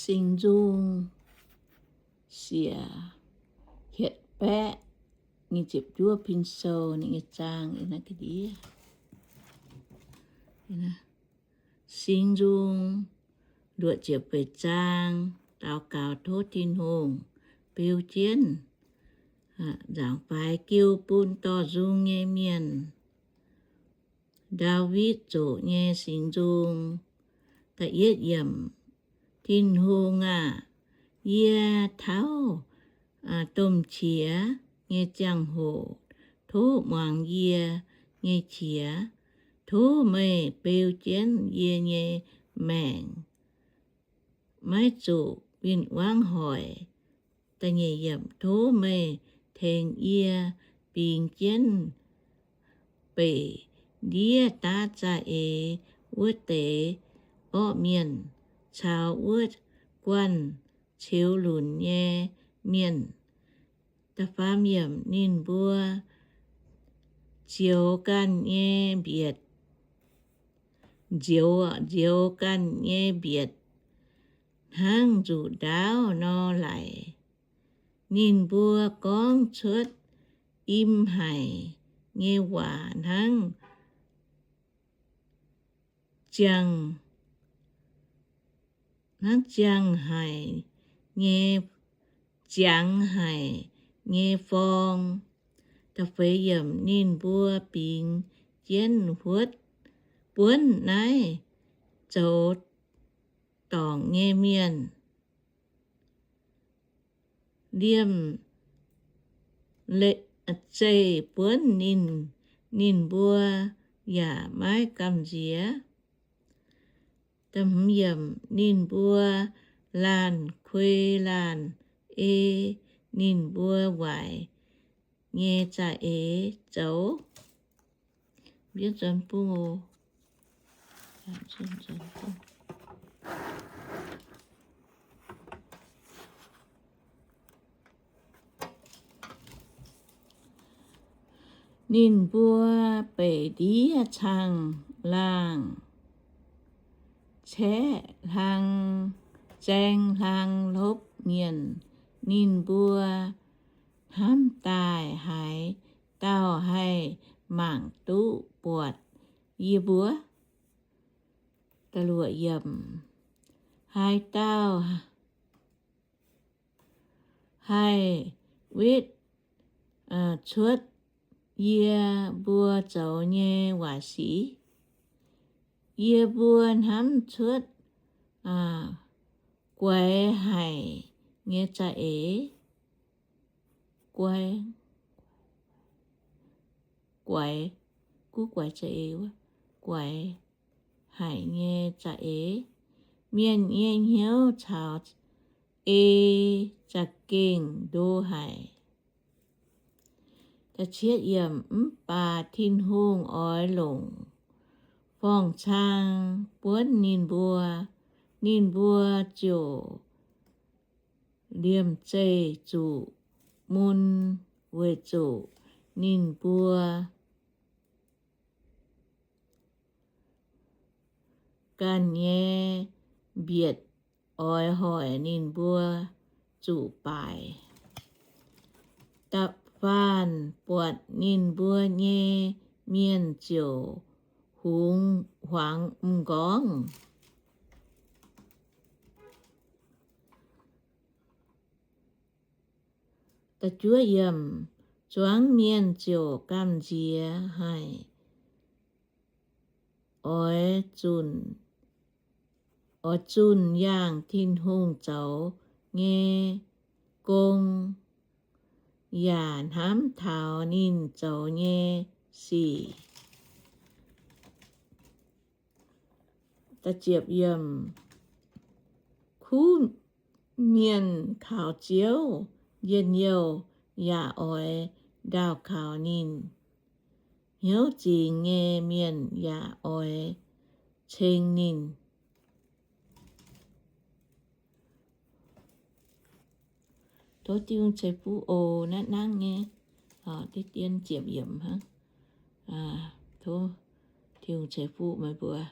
Singx Nzung Siec hietc baeqv nyic ziepc juov pin sou ninh nyei zaang yiem naaiv ga'ndiev. Singx Nzung luoqc ziepc feix zaang, daux gaux tov Tin-Hungh beu jienv, nzaangc faix jiu bun dorh nzung nyei mienh. Ndaawitv Zoqc Nyei Singx Nzung. Da'yietv yiemc. Tin-Hungh aah! Yie tauv domh qiex nyei ziangh hoc, tov muangx yie nyei qiex. Tov meih beu jienv yie nyei maengc, maiv zuqc win-wangv hoic. Da'nyeic yiemc. Tov meih tengx yie bingx jienv beic ndiev daav za'eix wuov deix orqv mienh caux wuov guanh ceux lunc nyei mienh. Da'faam yiemc. Ninh mbuo nzioux ganh nyei mbietc, nzioux, nzioux ganh nyei mbietc hnangv nzuqc ndaauv nor laic. Ninh mbuo gorngv cuotv im haic nyei waac hnangv ziangh, hnangv ziangh haic nyei, ziangx haic nyei forng. Da'feix yiemc. Ninh mbuo bingx jienv huotv buonv naaiv zoux dorngc nyei mienh, liemh zeih buonv ninh, ninh mbuo yaac maiv gamh nziex. Ninh mbuo laanh kuei laanh ei ninh mbuo waaic nyei za'eix zoux. Ninh mbuo beic ndiev caangh laangh, caeqv hlang, zaeng hlang hlopv mienh. Ninh mbuo hnamv daaih, haaix dauh haih mangc duqv buatc yie mbuo? Haaix dauh haih wetv cuotv yie mbuo zoux nyei waaic sic? Yie mbuo hnamv cuotv guaix haic nyei za'eix, guaix, guaix, guv guaix za'eix, guaix haic nyei za'eix. Mienh nyei hnyouv caux ei za'gengh ndo haic. Mv baac Tin-Hungh oix longc forng-cang buonv ninh mbuo, ninh mbuo ziouc liemh zeih zuqc mun, weic zuqc ninh mbuo ganh nyei mbietc oix hoic ninh mbuo zuqc baaic. Da'faanh buatc ninh mbuo nyei mienh ziouc hungx, huangx m'nqorngv. Zuangx mienh ziouc gamh nziex haic, oix zunh, oix zunh yangh Tin-Hungh zoux nyei gong, yaac hnamv taux ninh zoux nyei sic. Kuv mienh kaux Ziouv njien-youh yaac oix ndaauh kaux ninh. Hnyouv zingx nyei mienh yaac oix ceng ninh. Tov Tin-Hungh ceix fuqv oc. Naaiv nangv nyei, deix dien ziepc yiemc hnangv. Tov Tin-Hungh ceix fuqv meih mbuo.